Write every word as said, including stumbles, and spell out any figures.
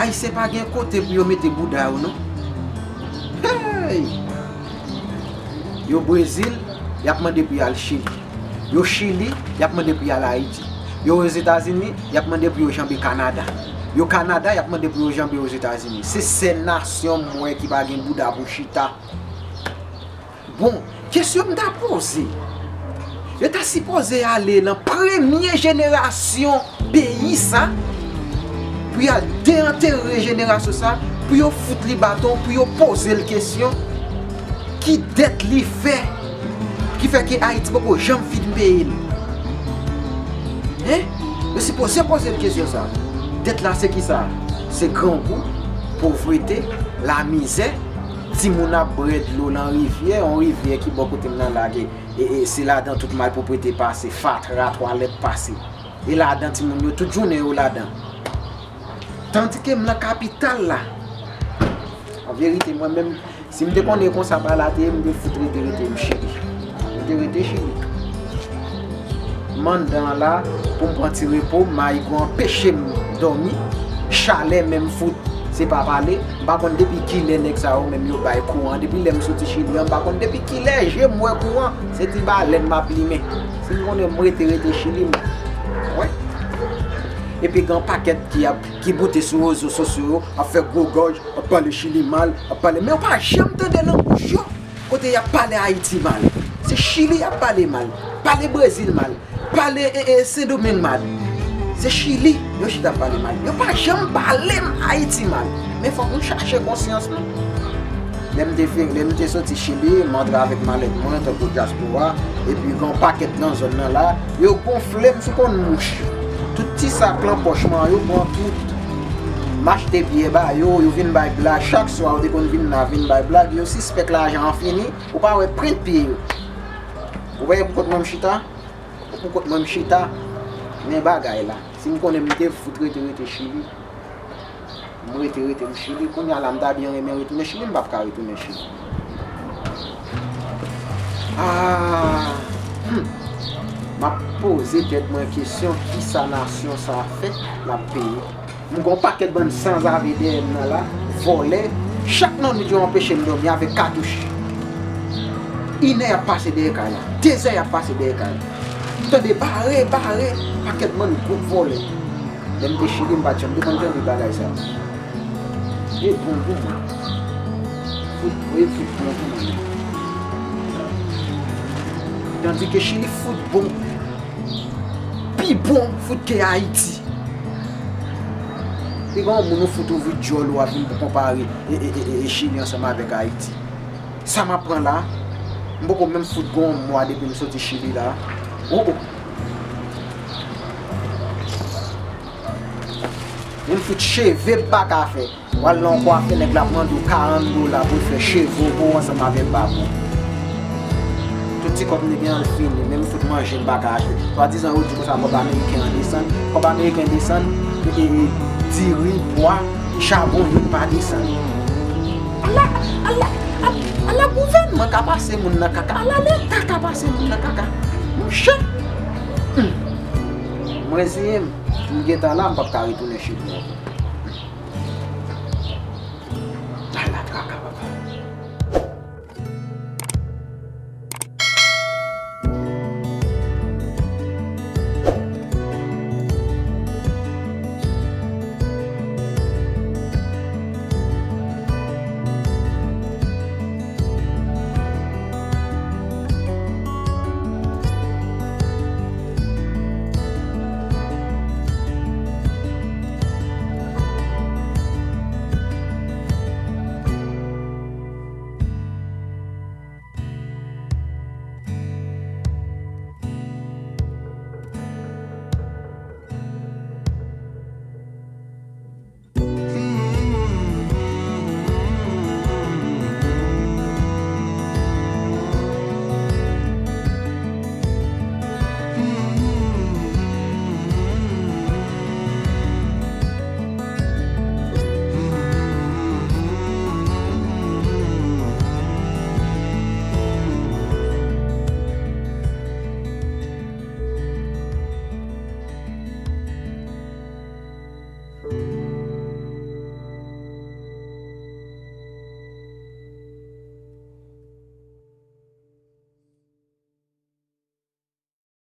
Ayisyen pa gen kote pou yo mete bouda yo, non. Hey! Yo Brezil, y ap mande pou y al Chili. Yo Chili, y ap mande pou y al Ayiti. Yo Ozetazini, y ap mande pou yo janbe Kanada. Yo Kanada, y ap mande pou yo janbe Ozetazini. Se sèl nasyon m wè ki pa gen bouda pou chita. Bon, kesyon m ta poze, yo ta sipoze ale nan premye jenerasyon peyi sa pou y al deantere jenerasyon sa, pou yo fout li baton, pou yo poze l kesyon, ki dèt li fè ki fè ke Ayiti poko janm fin peye l? Hein? Yo sipoze poze l kesyon sa. Dèt la se ki sa? Se grangou, povrete, lamizè, timoun ap bwè dlo nan rivyè, yon rivyè ki bò kote m nan la gen, e, e, se ladan tout malpwoprete pase, fatra, twalèt pase. E ladan timoun yo, tout jounen yo ladan. Tandike m nan kapital la. An verite, mwen menm, si m te konnen konsa bagay la te ye, m te fout rete, rete m Chili. M te rete Chili. M anndan an la, pou m pran ti repo, mayigo anpeche m dòmi. Chalè menm fout, se pa pale. M pa konn depi kilè nèg sa yo menm yo bay kouran. Depi lè m soti Chili an, m pa konn depi kilè je m wè kouran. Se ti balèn m ap limen. Si m konnen m rete, rete Chili, m, wè. Epi gen pakèt ki ap, ki boute sou rezo sosyo yo, ap fè gwo gòj, ap pale Chili mal, ap pale, men w pa janm tande nan bouch yo kote y ap pale Ayiti mal. Se Chili y ap pale mal, pale Brezil mal, pale, e, e, Sendomeng mal. Se Chili yo chita ap pale mal. Yo pa janm pale m Ayiti mal. Men fòk nou chache konsyans nou. Lè m te fin, lè m te soti Chili, m antre avèk malèt mwen, tankou dyaspora, epi gen yon pakèt nan zòn nan la, yo gonfle m sou konn mouch. Tout ti sak lan pòch mwen an, yo pran tout. M achte byè ba yo, yo vin bay blag. Chak swa, yo te konn vin la, vin bay blag. Yo sispèk lajan an fini, ou pa wè pwent pye yo. Ou wè pou kont mwen m chita? Pou kont mwen m chita, men bagay la. Si m konnen m te fout rete, rete Chili. M rete, rete m Chili. Kounye a la, m ta byen renmen retounen Chili, m p ap ka retounen Chili. Ah, hmm. M ap poze tèt mwen kesyon, kisa nasyon sa fè l ap peye? M gon pakèt bann sanzave dèyè m nan la, vòlè. Chak nannwit yo anpeche m dòmi avèk katouch. Inè y ap pase dèyè kay la, dezè y ap pase dèyè kay la. M tande bare, bare, pakèt bann gwoup vòlè. Lè m te Chili, m pa t janm te konn tande bagay sa. E bon pou mwen. Fout, e fout bon pou mwen. Tandike Chili fout bon. Pi bon fout ke Ayiti. Pi bon moun ou fout ouvri djòl ou a vin pou konpare e, e, e, e, e Chili ansanm avèk Ayiti. Sa m ap pran la, m poko menm fout gon mwa depi m soti Chili la. Oh, oh. Menm fout cheve m pa ka fè. W al nan yon kwafe, nèg la ap mande w karant dola pou l fè cheve w pou w ansanm avèk bab ou. Tout ti kòb m te gen an fini, menm tout manje m pa ka achte. Swadizan yo di konsa kòb ameriken an desann, kòb ameriken desann, e, e, diri, pwa, chabon, youn pa desann. Ala, ala, ala, ala gouvènman ka pase moun nan kaka, ala leta ka pase moun nan kaka. Monchè! Hmm. Mwen reziyen m, m gentan la, m p ap ka retounen Chili ankò.